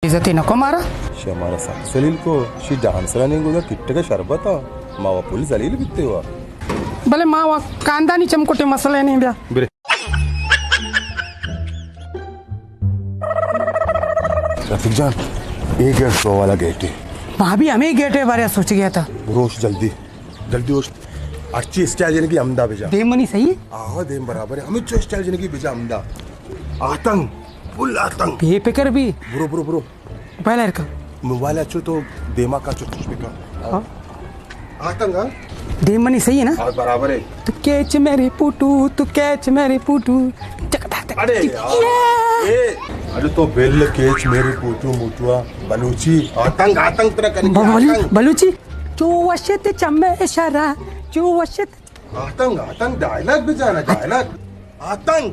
عزتی نکو مارا۔ شی مارا سخت ذلیل کو، شی ڈانسرانی گودا ٹکٹک شربت آ، ما وا پولیس ذلیل بیتے وا۔ بلے ما وا خاندانی چمکوٹے مسئلہ نہیں بیا۔ برے۔ رفیق جان، اے گیٹ سو والا گیٹ ہے۔ ما بھی ہمیں گیٹ ہے بارے سوچ گیا تھا۔ روش جلدی، جلدی روش۔ ہرچی اسٹائل جنگی ہمدا بجا۔ دیم منی صحیح؟ آہو، دیم برابر ہے۔ ہمیں چو اسٹائل جنگی بجا ہمدا۔ آتنگ، فل آتنگ۔ بے فکر بھی۔ برو، برو، برو۔ موبائل ہر کن۔ موبائل اچو تو دیما کا چو خوش بکا۔ ہاں۔ آتنگ، ہاں؟ دیم منی صحیح ہے نا؟ ہاں، برابر ہے۔ تو کیچ میری پوٹو، تو کیچ میری پوٹو۔ چک، ٹک، ٹک، اڑے ٹک۔ یار۔ اے، اڑے تو بل کیچ میری پوٹو موٹوا۔ بلوچی، آتنگ، آتنگ ترا کرے بلو-، آتنگ۔ بلوچی، چو وشت چمے اشارہ، چو وشت۔ آتنگ، آتنگ، ڈائلاگ بجانا، ڈائلاگ۔ آتنگ۔